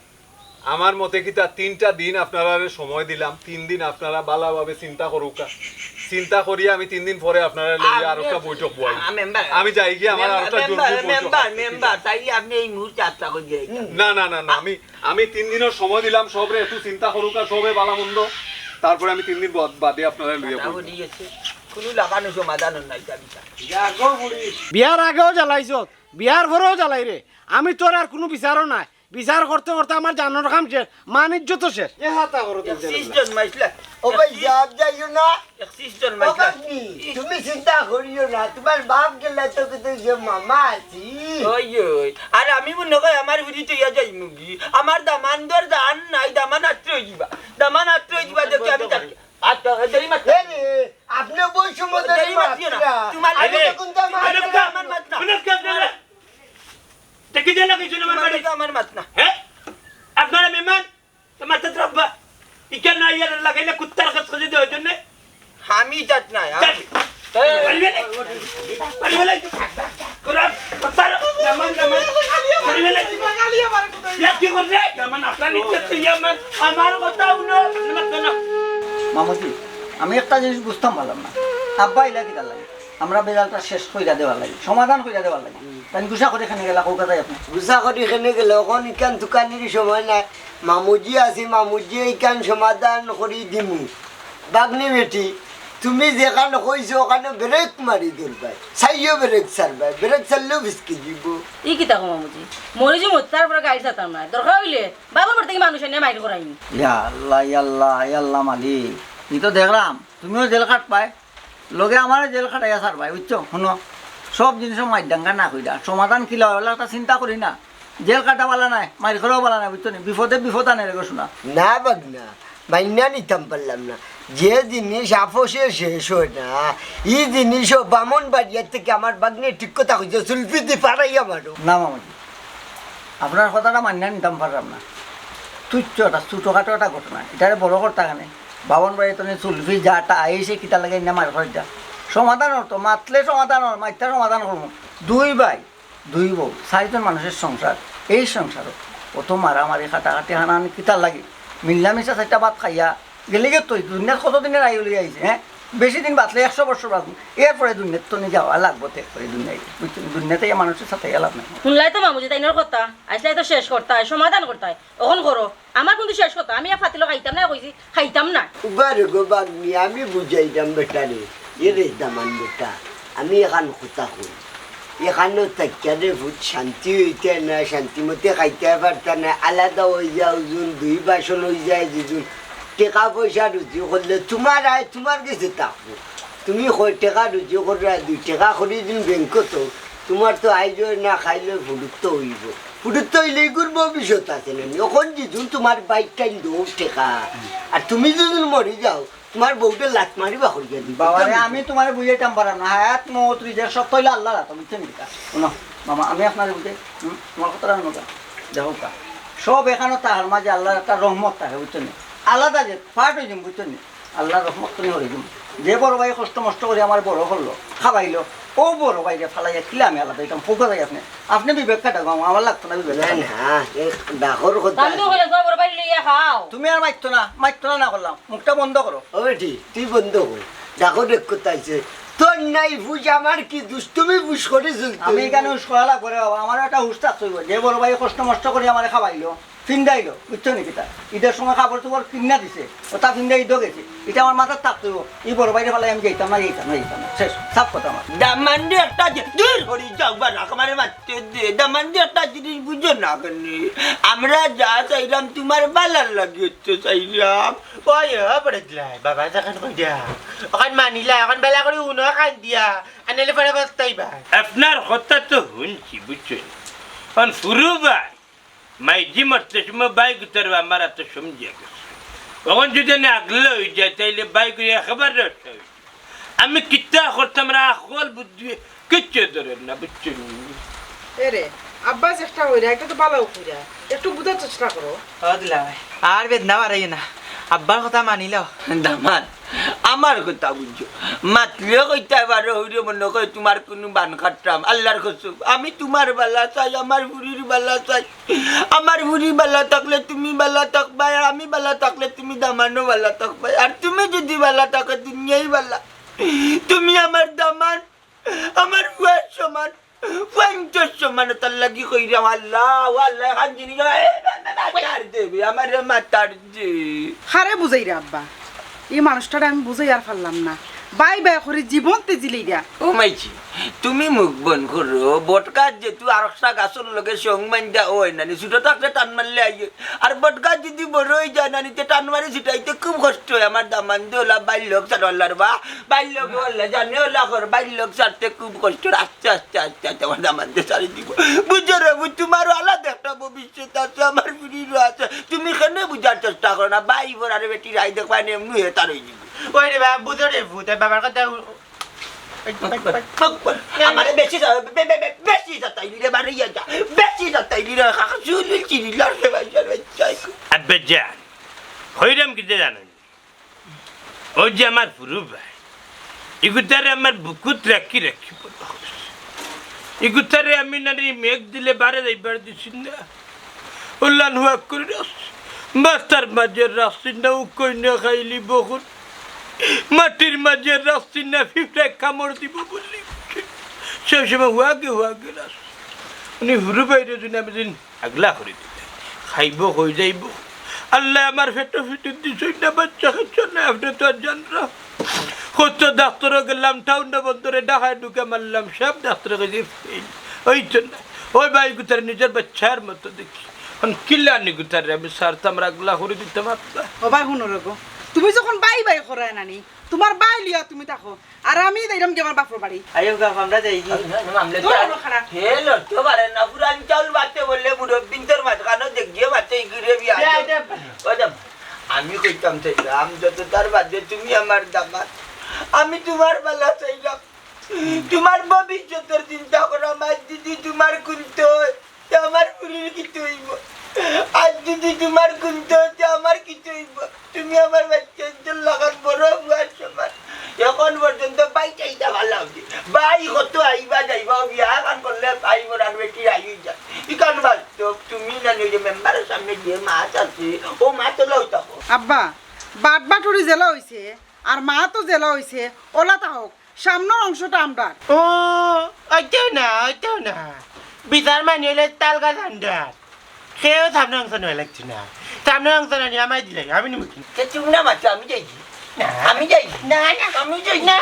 আমার মতে কিতা তিনটা দিন আপনারারে সময় দিলাম, তিন দিন আপনারা ভালাভাবে চিন্তা করউক্কা। চিন্তা করিয়া আমি তিন দিন পরে আপনারারে লইয়া আর একটা বৈঠক বওয়াই। আ, মেম্বার, আমি যাই গিয়া আমার আর একটা মেম্বার, জরুরি বৈঠক মেম্বার, আছে। মেম্বার, তাইলে আপনে এই মুহূর্তে আত্রা করি যাইতা। না, না, না, না, আমি, আমি তিন দিনর সময় দিলাম সবরে, একটু চিন্তা করউক্কা সবে ভালা মন্দ, তারপরে আমি তিন দিন বাদ-, বাদে আপনারারে লইয়া বইমু। কুনু লাগানো সমাধান নাই, যাবি তা। বিয়ার আগেও জ্বালাইছত, বিয়ার পরেও জ্বালাইরে। আমি তোর আর কুনু বিচারও নাই। বিচার করতে করতে আমার জানর কাম শেষ, মান ইজ্জতও শেষ। এ হাতা করো তো এক সিজন মাইসলা। ও ভাই, যাও, যাইও না। এক সিজন ও মাইসলা। ভাগ্নি, তুমি চিন্তা করিও না, তুমার বাপ গেলা তো কিন্তু যে মামা আছি। ওই, ওই। আর আমি মনে করি আমার ফুড়ি তো ইয়া যাইমুগি। আমার দামান্দর দান নাই, দামান আত্র অইযিবা। দামান আত্র অইযিবা, দেখি আমি তাকে। আচ্ছা, দেরি মাত। এ রে, আপনে বই সময় দেরি মাত না। তুমার আরে, কোনটা মাত? আমার মাত না। দেখি যে লাগাইছো না আমার বাড়ি। আমার মাত না। হ্যাঁ? আপনারা মেহমান? তো মাথাত রাখবা। ইখান না ইয়ার লাগাইলে কুত্তার কাছে খুঁজে দেওয়ার জন্য। আমি যাত না, আমি যাত। এই, পারবে না? পারবে না? কোরআন, কোরআন, নামান, নামান। পারবে না? ইয়া কি করবে? নামান, আপনার নিচে তো ইয়া আমার, আমার কথা হুনো। নামান, নামান। মামুজি, আমি একটা জিনিস বুঝতাম পারলাম না। আব্বা ইলা কিতা লাগে? আমরা বেজালটা শেষ কইরা দেওয়ার লাগি, সমাধান কইরা দেওয়ার লাগি। তাইন গুসা করি কেনে গেলা, কউক্কা চাই আপনে। গুসা করি কেনে গেলা, অখন ইখান তুকানির সময় নায়। মামুজি আছি, মামুজি ইখান সমাধান করি দিমু। ভাগ্নি বেটি, তুমি যেখান কইছো, অখানো ব্রেক মারি ধরবায়। চাইও ব্রেক ছাড়বায়, ব্রেক ছাড়লেও ফিসকি দিব। ই কিতা কও মামুজি? মরি যিমু, তারপরে গাড়ি ছাড়তাম না। দরকার অইলে বাবুর বাড়ি থাকি মানুষ আনিয়া মাইর করাইমু। ইয়া আল্লাহ, ইয়া আল্লাহ, ইয়া আল্লাহ মালিক। ই তো দেখরাম, তুমিও জেল খাটবায়। লগে আমারে জেল খাটাইয়া ছাড়বায়, বুঝছো? হুনো, সব জিনিসও মাইর ডাঙ্গা না কইরা, সমাধান কিলা অয়, অলা একটা চিন্তা করি না। জেল খাটা বালা নায়, মাইর করাও বালা নায়, বুঝছো নি? বিপদে বিপদ আনে রে গো সোনা। না ভাগ্না, মাইন্না নিতাম পারলাম না। যে জিনিস আপসে শেষ অয় না, ই জিনিসও বামন বাড়িয়ার থাকি আমার ভাগ্নে ঠিক কথা কইছে, চুলফিদি ফাড়াইয়া মারো। না মামুজি, আপনার কথাটা মাইন্না নিতাম পারলাম না। তুচ্ছ একটা, ছোটখাটো একটা ঘটনা, এটারে বড় করতা কেনে? বামন বাড়ি তনে সুলফি যাটা আইছে, কিতা লাগে না মার খাইতা? সমাধান অর তো, মাতলে সমাধান অর, মাতলে সমাধান করমু। দুই ভাই, দুই বউ, চাইরজন মানুষের সংসার। এই সংসারো অত মারামারি, কাটাকাটি, হানাহানি কিতার লাগি? মিল্লামিশা চাইরটা ভাত খাইয়া গেলে গিয়ে তো দুনিয়াত কত দিনের আয়ু লইয়া আইছে, হ্যাঁ? বেশি দিন বাঁচলে একশো বছর বাঁচবো, এরপরে দুনিয়াত তো নিয়ে যাওয়া লাগবো, তে করে দুনিয়ায়, বুঝছেন? দুনিয়াতে এই মানুষের সাথে লাভ নাই। শুনলাই তো মামুজি তাইনর কথা, আসলে তো শেষ করতায়, সমাধান করতায়। অখন করো, আমার কিন্তু শেষ কথা, আমি আর ফাতিলো খাইতাম না, কইছি খাইতাম না। উবা রে গো বাগনি, আমি বুঝাইতাম বেটারে, এ রে দামান বেটা, আমি এখান কথা কই, এখানো থাকিয়া রে ফুত শান্তি হইতে না, শান্তি মতে খাইতে পারতা না, আলাদা হই যাও যুন, দুই বাসন হই যায় যেযুন, টেকা পয়সা রুজি করলে তোমার আয় তোমার গেছে থাকবো। তুমি কয় টেকা রুজি করো, দুই টেকা করি দিন ব্যাংকো তো, তোমার তো আইজ না খাইলে ফুটুত তো হইব। ফুটুত তো হইলে এগুর ভবিষ্যৎ আছে না নি? অখন যেযুন তোমার বাইক টাইম দৌড় টেকা, আর তুমি যদি মরি যাও, তোমার বউটা লাত মারিবা করিয়া দিবে। বাবা রে, আমি তোমারে বুঝাইতাম পারাম না। হায়াত মউত রিজিক সব তো হইলে আল্লাহর হাতে, বুঝছো নি? শুনো, মামা, আমি আপনারে বুঝাই, হুম, তোমার কথাটা আমি বুঝাই। দেখো কা, সব এখানো তাহার মাঝে আল্লাহর একটা রহমত থাকে, বুঝছো নি? আলাদা যে পার্ট হয়ে যাবে, বুঝছো নি? আল্লাহর রহমত তুমি হয়ে যাবে। যে বড় ভাই কষ্ট মষ্ট করে আমার বড় করলো, খাওয়াইলো, ও বড় ভাইরে ফালাইয়া কিলা আমি আলাদা হইতাম? ফোকা যাই আপনি, আপনি বিবেক খাটাবো, আমার লাগতো না বিবেক না, খাটাবো। না, এ ডাকর কথা তাহলে তো আছে। হলে গো, বড় ভাই লইয়া খাও। তুমি আর মাইতো না, মাইতো না, না করলাম, মুখটা বন্ধ করো। ও বেটি, তুই বন্ধ কর। দেখো দেখ কোথায় আছে। তোর নাই বুঝ, আমার কি দুষ, তুমি বুঝ করে চলতে আমি হইব। এখানে হুশ করা লাগবো রে বাবা, আমার একটা হুশ থাকতে হইব। যে বড় ভাই কষ্ট মষ্ট করে আমার খাওয়াইলো, ফিন্দাইলো, বুঝছো নি কিতা? ঈদের সময় কাপড় চোপড় কিনা দিছে, ওটা ফিন্দা ঈদও গেছে। এটা আমার মাথার থাকতে হইব। এই বড় ভাইরে ফালাই আমি যাইতাম না, যাইতাম না, যাইতাম না। শেষ, সাফ কথা আমার। দামান্ডি একটা যে-, দূর হরি যাও বা রাখ, আমারে মারতে দে। দামান্ডি একটা জিনিস বুঝো না কেন? আমরা যা চাইলাম তোমার বালার লাগি হচ্ছে চাইলাম। ওই, ও পড়ে দিলাই, বাবা যখন কই দিয়া। ওখান মানিলা, এখন বেলা করে উনো কান দিয়া। আনেলে পরে বসতাই বা। আপনার কথা তো হুনছি, বুঝছেন? এখন শুরু ভাই, মাইজি মরতে সময় ভাই গুতার আমার এত সমঝে গেছে। এখন যদি আমি আগলে হয়ে যায়, তাইলে ভাই গুলো একেবারে রক্ষা হয়ে যায়। আমি কিতা করতাম, আমার আকল বুদ্ধি কিচ্ছু ধরেন না, বুঝছেন? এরে, আব্বা চেষ্টা কইরা, একটা তো ভালো কইরা, একটু বুঝার চেষ্টা করো। ও দিলা ভাই, আর বেদনা বাড়াইও না, আব্বার কথা মানি লও। দামান, আমার কথা বুঝছো, মাতলেও কইতে পারো, হইরে মনে কয় তোমার কোনো বান খাটতাম, আল্লাহর কসম, আমি তোমার বালা চাই, আমার বুড়ির বালা চাই। আমার বুড়ি বালা থাকলে তুমি বালা থাকবায়, আর আমি বালা থাকলে তুমি দামানও বালা থাকবায়, আর তুমি যদি বালা থাকো দুনিয়াই বালা। তুমি আমার দামান, আমার ফুয়ার সমান, ফুয়াইন্তর সমান, তার লাগি কইরাম আল্লাহ, ও আল্লাহ, এখান জিনিস, এ, এ, এ, এ, ছাড় দেবে, আমার মাথার যে। হারে বুঝাই রে আব্বা, এই মানুষটারে আমি বুঝাই আর পারলাম না। বাই বাই করে জীবন তেজিলি গা। ও মাইজি, তুমি মুখ বন্ধ করো। বটগাছ যেহেতু আরকটা গাছর লগে সং বান্ধা অয় না নি, ছোট থাকতে টান মারলে আইয়ে। আর বটগাছ যদি বড় হয়ে যায় না নি, তে টান মারি ছুটাইতে খুব কষ্ট হয়। আমার দামান দে ওলা বাইর লোক ছাড়ো আল্লাহর বা, বাইর লোক ওলা জানে ওলা কর, বাইর লোক ছাড়তে খুব কষ্ট হয়। আস্তে আস্তে আস্তে আস্তে আমার দামান দে ছাড়ি দিব। বুঝো রে, বুঝ, তোমারও আলাদা একটা ভবিষ্যৎ আছে, আমার বুড়িরও আছে। তুমি কেন বুঝার চেষ্টা করো না? বাই বড় আরে বেটি রাই দেখবা, এমনি হয়ে তার হয়ে দিব। ওই রে বাবা, বুঝো রে ভূত, বাবার কথা। আমারে বেশি বে-, বে-, বে-, বেশি সাতাইলি রে, বাড়ি যা, বেশি সাতাইলি রে, কাকা চুলি চিনি লড়কে ভাই, ভাই, ভাই। আব্বা জান, হইরাম কিতা জানো নি? ওই যে আমার ফুরু ভাই, ইগুতারে আমার বুকুত রাখি রাখি বড় করছি। ইগুতারে আমি নানি মেঘ দিলে বারে যাইবার দিছি না। উল্লান হুয়া করে রাখছি। মাথার মাঝে রাখছি না, উকই না খাইলি বকুন। মাটির মাঝে রাখছি না, ফিফড়ায় কামড় দিব বললি। সেই সময় হুয়াগে হুয়াগে রাখছি। উনি হুরু বাইরে যদি আমি দিন আগলা করে দিলে, খাইব, হয়ে যাইব। আল্লাহ আমার পেটো ফিটুর দিছই না, বাচ্চা কাচ্চা নাই, আপনি তো আর জানরা। কত ডাক্তারও গেলাম, টাউন বন্দরে ঢাকায় ঢুকে মারলাম, সব ডাক্তারে কইছে ফেল। ওই তো না, ওই ভাই গুতারে নিজের বাচ্চার মতো দেখি। এখন কিলানি গুতারে আমি সারতাম, আগলা করে দিতাম আপনার। ও ভাই, হুনো রে গো, তুমি যখন বাই বাই করায় নানি, তোমার বাই লিয়া তুমি থাকো, আর আমি যাইরাম গিয়া আমার বাপর বাড়ি। আইও গা, আমরা যাই গি। আরে না, না, আমরা তো তো আর হলো খারাপ। হে লড়তে পারে না, পুরান চাউল বাটতে বললে বুড়ো বিন্দর মাঝখানো দেখ গিয়ে বাটতে এই গিরে বিয়া দে, আছে। দে। ও দে, আমি কইতাম চাইলাম, যত তার বাদে তুমি আমার দামাদ, আমি তোমার বালা চাইলাম। তোমার ভবিষ্যতের চিন্তা করো, আমার দিদি তোমার কুন্তে হয়, তে আমার ফুরির কিতা হইব? আর যদি তোমার কুন্তা অইতো, আমার কিতা অইবো? তুমি আমার বাচ্চাইন্তর লাখান বড় ফুয়ার সমান। এখন পর্যন্ত ভাই চাইতা ভালা অইছে। ভাই কত আইবা যাইবা, বিয়া খান করলে ভাই বড় আর বেটি আই যায়। ইখান বাস্তব, তুমি না নিজে মেম্বারর সামনে যে মাত আছে, ও মাত লও থাকো। আব্বা, বাটবাটুরি যেলা অইছে, আর মাতও যেলা অইছে, ওলা থাকউক। সামনর অংশটা আমরার। ও, অইতো না, অইতো না। বিচার মানি অইলে তাল গাছ আমরার। কেউ সামনর অংশ নেওয়া লাগতো না। সামনর অংশ না নিয়া আমারে দিলাইও, আমি নিমু। তে তুমি না মাতো, আমি যাইগি। না। আমি যাইগি। না, না। আমি যাইগি। না।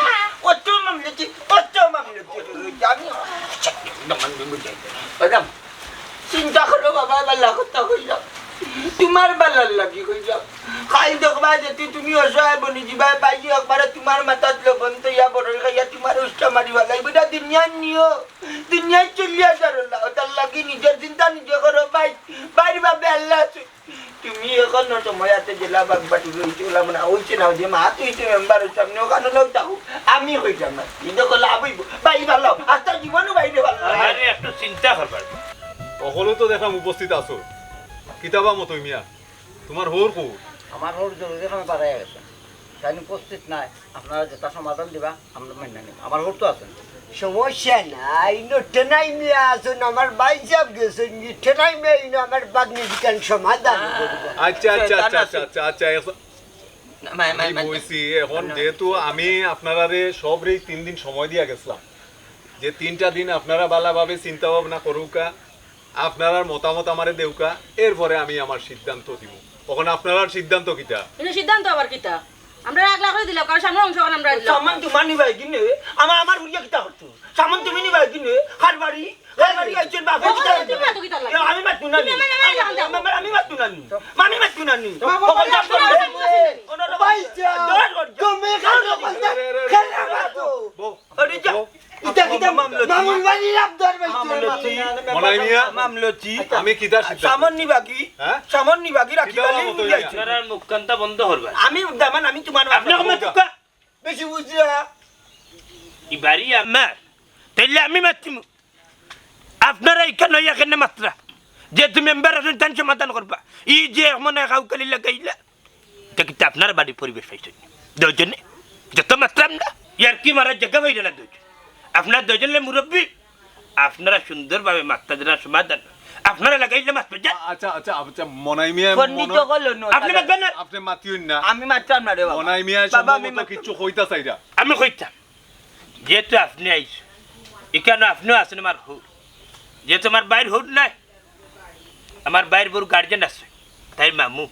অত মামলতি, অত মামলতি। আমি, আমি যাইগি। ম্যাডাম, চিন্তা করো বাবা, ভালা কথা কইলাম। তোমার ভালার লাগি কইলাম। কাইল দেখবায় যদি তুমি অসহায় বনি যিবায়, ভাইয়ে একবারে তোমার মাথাত লবণ থইয়া বড়ই খাইয়া তোমারে উষ্টা মারি ফালাইবো। ইটা দুনিয়ার নিয়ম। দুনিয়াত চলিয়া যারো না, ওটার লাগি নিজর চিন্তা নিজে করো ভাই। ভাইর বাপে আল্লাহ আছে। তুমি এখনো সময় আছে, যেলা বাটবাটুরি অইছে, ওলা মানে অইছে না, যে মাত অইছে মেম্বারর সামনে, ওখানো লও থাকো। আমি কইতাম না, নিজে করলে আবইব। ভাই ভালা, আস্তা জীবনও বাইরে ভালা। আরে, একটু চিন্তা করবার। অকলউ তো দেখলাম উপস্থিত আছো। কিতা বা মতই মিয়া, তোমার হউর কই? আমার হউর জরুরি কামে পাড়ায় গেছে। তাইন উপস্থিত নাই, আপনারা যেটা সমাধান দিবা, আমরা মাইনা নিমু। আমার হউর তো আছইন। সমস্যা নাই, ইনো টেনাই মিয়া আছইন, আমার ভাইসাব গেছইন, ই টেনাই মিয়া ইনো আমার ভাগ্নির কান সমাধান করিবা। আচ্ছা, আচ্ছা, আচ্ছা, আচ্ছা, আচ্ছা, আচ্ছা, আচ্ছা, এখন না, মা-, মা-, আমি মা-, বইছি, এখন না। যেহেতু আমি আপনারারে সবরেই তিন দিন সময় দিয়া গেছিলাম, যে তিনটা দিন আপনারা ভালাভাবে চিন্তা ভাবনা করুকা, আপনারার মতামত আমারে দেউকা, এরপরে আমি আমার সিদ্ধান্ত দিমু। এখন আপনারার সিদ্ধান্ত কিতা? কিন্তু সিদ্ধান্ত আবার কিতা? আমরা আগলা করি দিলাম, কারণ সামনর অংশ এখন আমরা দিলাম। সামান তোমার নিবায় কিনে? আমার, আমার বুড়িয়ে কিতা করতো? সামান তুমি নিবায় কিনে? কার বাড়ি? কার বাড়ি আইছেন বাবা? ও, কিতা তুমি করতো? মাতো কিতা লাগে? এ, আমি মাতমু না তুমি নি। আমার, আমার, আমার, আমি মাতমু না নি। আমি মাতমু না নি। বাবা, সকল বাবা, সব করে। আমার, আমার, অন্য ভাই যা, দৌড় কর। তুমি কেন বলতে? রে, রে, রে, খেলা রে, রে, মাতো। বউ, বউ, আরে যা। বউ। ইটা কিতা মামলতি। মামুন বাড়ির আবদার ভাই। মামলতি। মনাই মিয়া, মামলতি। আমি কিতা সিদ্ধান্ত? সামান নিবাগি? হ্যাঁ? সামান নিবাগি রাখি কিতা বালি মামলতি নিয়ে মিয়া? আইছো। আপনারার মুখ কান্তা বন্ধ করবা। আমি দামান, আমি তোমার আপনি বাপ। কমে চুকা। বেশি বুঝরা। ই বাড়ি আমার। তাইলে আমি মাতিমু। আপনারা ইখান অইয়া কেনে মাতরা? যেহেতু মেম্বার আছইন, তাইন সমাধান করবা। ই যে মনে হয় কাউকালি লাগাইলা। ইটা কিতা আপনার বাড়ির পরিবেশ পাইছইন? দুইজনে? যত মাতরাম না। ইয়ার কি মারার জাগা পাইরা না দুইজন। আপনারা দুইজনে মুরব্বি। আপনারা সুন্দরভাবে মাততা দিরা সমাধান। আপনারা লাগাইলা মাতবা যা। আচ্ছা, আচ্ছা, আচ্ছা, মনাই মিয়া, পণ্ডিত মনাই হলো না, আপনি তাহলে মাতবেন না। আপনি মাতিউন না। আমি মাততাম না রে বাবা। মনাই মিয়া বাবা, আমি সম্ভবত মাততাম। কিচ্ছু কইতা চাইরা। আমি কইতাম। যেহেতু আপনি আইছইন, ইখানো আপনিও আছইন আমার হউর। যেহেতু আমার ভাইর হউর নাই, আমার ভাইর বউর গার্জিয়ান আছে, তাইর মামু,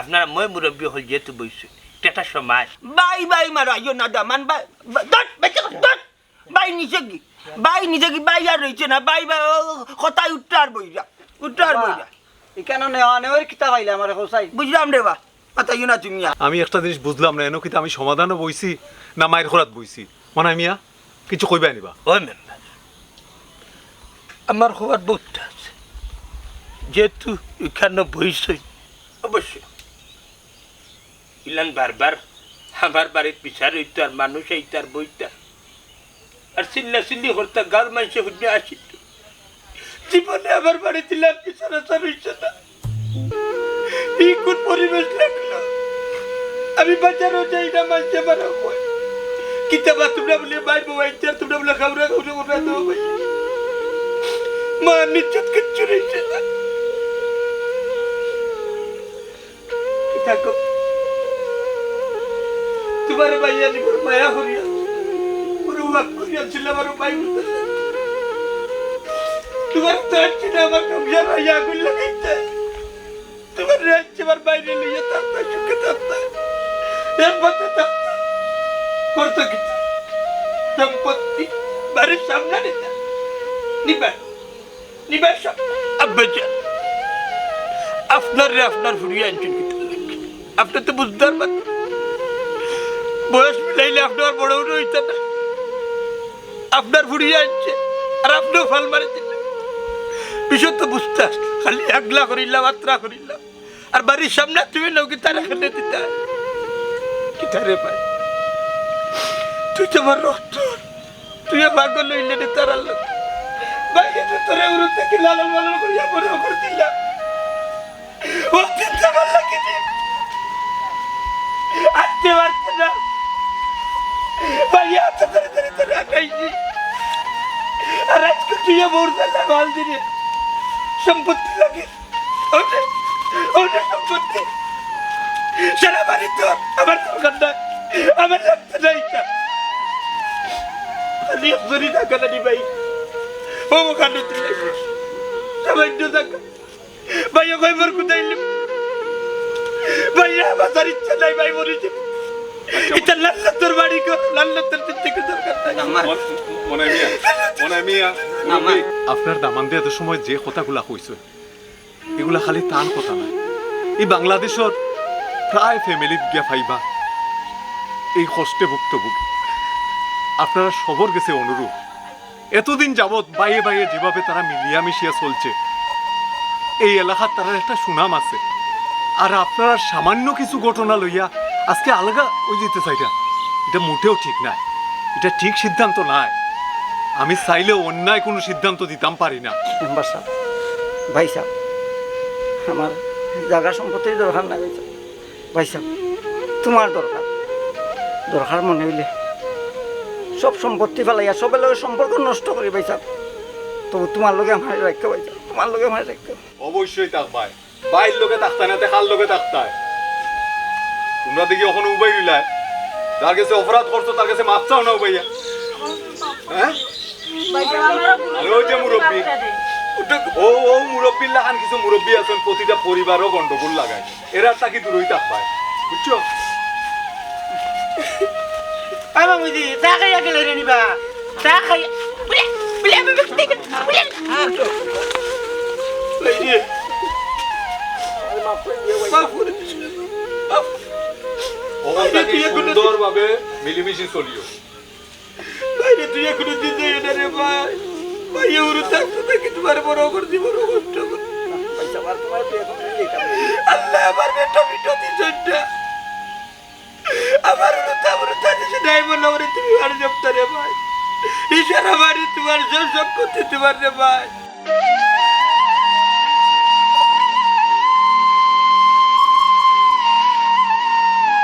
আপনারা ময় মুরব্বি অকল যেহেতু বইছইন, ইটা একটা সমাজ। ভাই, ভাই, মারাইও না, দামান ভাই, ভাই, ধর, বেঁচে কর, ধর। ভাই নিছে কি? ভাই নিছে কি? ভাই আর রইছে না, ভাই, ভাই, ও, কথায় উঠরা আর বইরা, উঠরা আর বাবা, বইরা। ইখানো নেওয়া নেওয়ার কিতা পাইলে আমার হোসাই? বুঝলাম রে বা, মাতাইও না তুমি আর। আমি একটা জিনিস বুঝলাম না, এনো কিতা আমি সমাধানো বইছি না মাইর খরাত বইছি? মনাই মিয়া, কিছু কইবায় নি বা? ও মেম্বার, আমার খবর বহুত আছে, যেহেতু ইখানো বইছইন, অবশ্যই ইলান বারবার আমার বাড়িত বিচার অইতো আর মানুষ আইতা আর বইতা আর চিল্লা চিল্লি করতা, গাঁওর মানষে হুদ্দে আসিত। জীবনে আমার বাড়িত ইলান বিচার আচার অইছে না। ই কোন পরিবেশ লাগলো? আমি বাজারো যাই না, মানষে আমারে কয়, "কিতা বা তোমরা বুলে বাইর বউ আইতার, তোমরা বুলে খাওরা খাওরা কররা তো ভাই।" মা, নিচত কিচ্ছু রইছে না। কিতা গো? তোমার ভাই আনি বড় মায়া করিয়া, বড় ওয়াক করিয়া ছিল, বড় ভাই বলতে। তোমার তো হচ্ছে না আমার সংসার ভাই আগুন লাগাইতে। তোমার রাজ্যে আমার বাইরে নিয়ে থাকতে, সুখে থাকতে। এর মধ্যে থাকতে। করতো কিতা? সম্পত্তি বাড়ির সামনে নিতা। নিবা। নিবার সব আব্বাজান, আপনারে আপনার ফুড়িয়ে আনছইন কিতা লাগি? আপনে তো বুঝদার মানুষ। বয়স মিলাইলে আপনে আর বড় বড় অইতা না। আপনার ফুড়িয়ে আনছে, আর আপনেও ফাল মারি দিলা। বিষয় তো বুঝতা, খালি আগলা করিলা, বাতরা করিলা। আর বাড়ির সামনে তুমি নৌকি তারা খেতে দিতা। কিতা রে ভাই? তুই তো আমার রক্ত। তুই পাগল অইলে রে তারার লোক। ভাই, কিন্তু তোরে উরু থাকি লালন পালন করিয়া বড় করে দিলাম। ও চিন্তা করলে কি যে আটতে পারছে না। ভাইয়া, এত ধরে ধরে ধরে আটাইছি। আর আজকে তুই আমার জানলা মাল দিলে সম্পত্তি লাগে। ওটা, ওটা সম্পত্তি। সারা বাড়ি তো আমার দরকার নাই। আমার লাগতো না এটা। খালি এক জুড়ি টাকা জানি ভাই। ও ওখানে তুই সামান্য টাকা। ভাইয়া কই মোর কোথায় নিব? ভাইয়া, বাঁচার ইচ্ছা নাই ভাই, মরে যাবো। এটা লাল্লাতর বাড়ি গো, লাল্লাতর দিক থেকে দরকার নাই। মন-, মনাই মিয়া, মনাই মিয়া, মুরব্বি। আপনার দামান্দে এত সময় যে কথাগুলা কইছে, এগুলা খালি তান কথা না। এই বাংলাদেশর প্রায় ফ্যামিলিত গিয়া পাইবা এই কষ্টে ভুক্তভোগী। আপনারা সবর গেছে অনুরোধ, এতদিন যাবৎ বাইয়ে বাইয়ে যেভাবে তারা মিলিয়া মিশিয়া চলছে, এই এলাকাত তারার একটা সুনাম আছে। আর আপনারা সামান্য কিছু ঘটনা লইয়া আজকে আলগা অই যেতে চাইরা, এটা মোটেও ঠিক নায়, এটা ঠিক সিদ্ধান্ত নায়। আমি চাইলেও অন্যায় কোনো সিদ্ধান্ত দিতাম পারি না। মেম্বার সাহেব, ভাই সাহেব, আমার জাগা সম্পত্তির দরকার নাই ভাই সাহেব। ভাই সাহেব, তোমার দরকার, দরকার মনে অইলে সব সম্পত্তি ফালাইয়া সবর লগে সম্পর্ক নষ্ট করি ভাই সাহেব, তবু তোমার লগে আমারে রাখিও ভাই সাহেব, তোমার লগে আমারে রাখিও। অবশ্যই থাকবায়, ভাইর লগে থাকতায় না, তে কার লগে থাকতায়? তোমরা দেখি অখনো উবাই রইলায়, যার গেছে অপরাধ করছো তার গেছে মাফ চাও না উবাইয়া। হ্যাঁ? আরে ওই যে মুরব্বি, ও, ও মুরব্বির লাখান কিছু মুরব্বি আছইন, প্রতিটা পরিবারও গন্ডগোল লাগায়, এরার থাকি দূরই থাকবায়, বুঝছো? আরে বাবুজি, চা খাইয়া গেলে রে নিবা, চা খাইয়া, বুলে, বুলে, বুলে, বুলে, বুলে। এই যে, মাফ করে দিও ভাই। মাফ করে দিস। মাফ। অখন থাকি সুন্দরভাবে মিলিমিশি চলিও। ভাইরে, তুই এখনো দিতে না রে ভাই। ভাই, এ উরু থাকতে থাকি তোমার বড় করছি, বড় কষ্ট করছি। ভাই সাহেব, আর তোমার তো এখন আমি যেতাম না। আল্লাহ, আমার বেটা পিটো দিছইন না। আমার উরু তো আমার উরু থাকতে নাই বলে ওরে তুমি আর জমতা রে ভাই। ইশারা মারি তোমার সব সম্পত্তি তোমার রে ভাই।